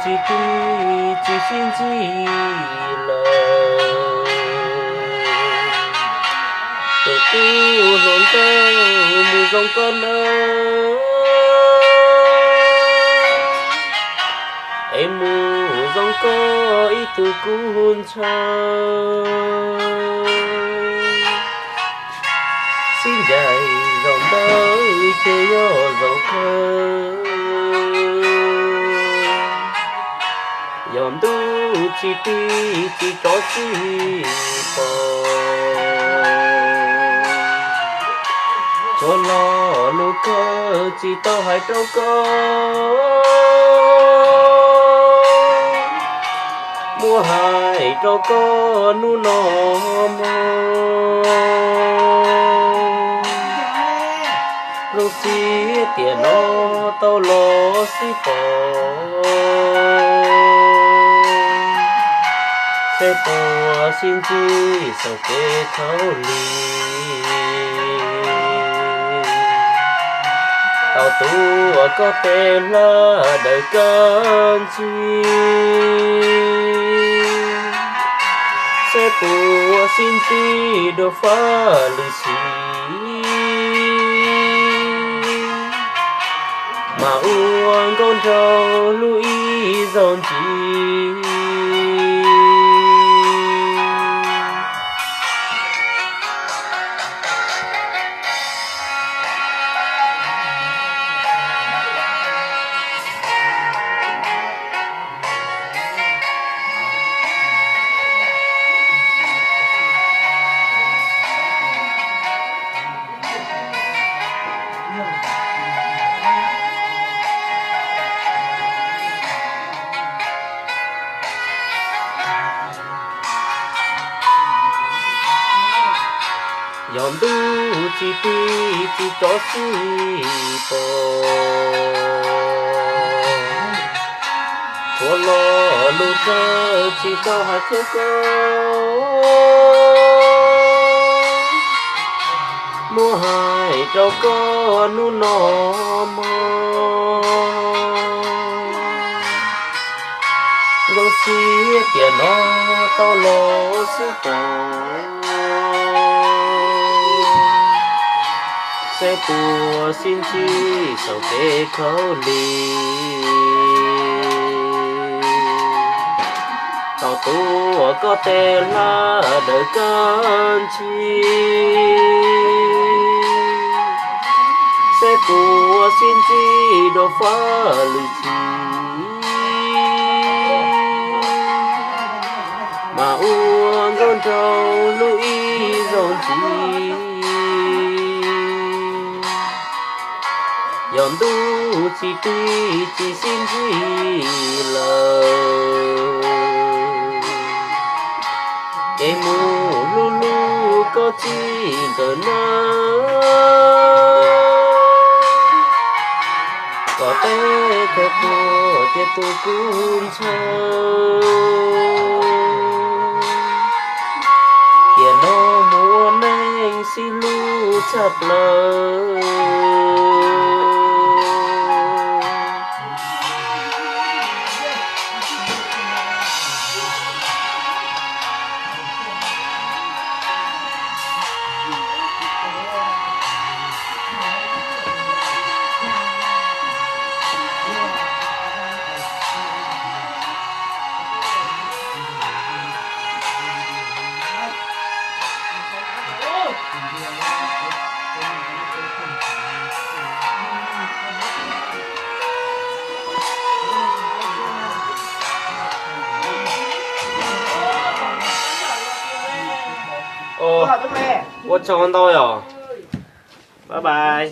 Tsis tij tsis sib ntsib lawm, tus tub hluas nraug mus zoo koj nawb, es mus zoo koj ib tug kub ntshaw. Sib ncaim zaum ntawd ces yog zaum kawg, yog ntuj tsis tij tsis tsov txij pos. Tsuas lo lus kawg tsis tau hais rau koj, muab hais rau koj hnub no mog. Zoo siab tiam no tau los sib pom, seb puas sib ntsib saum kev khaub lig. Tau tuav koj tes hlab daws kab ntsig, seb puas sib ntsib dua fab lwm xim, mas ua nkauj nraug hlub ib zaug ntxiv. Yog ntuj tsis tij tsis tsov txij pos, tsuas lo lus kawg tsis tau hais rau koj, muab hais rau koj hnub no mog. Zoo siab tiam no tau los sib pom, seb puas sib ntsib saum kev khaub lig. Tau tuav koj tes hlab daws kab ntsig, seb puas sib ntsib dua fab lwm xim, mas ua nkauj nraug hlub ib zaug ntxiv. Yog ntuj tsis tij tsis sib ntsib lawm, es mus hlub hlub koj txij nkawm nawb. Kom tej khaws quaj tias tus kub ntshaw, tiam no mus ua neej sib hlub tshaj plaws. Ua tsaug ntau yom. Bye bye.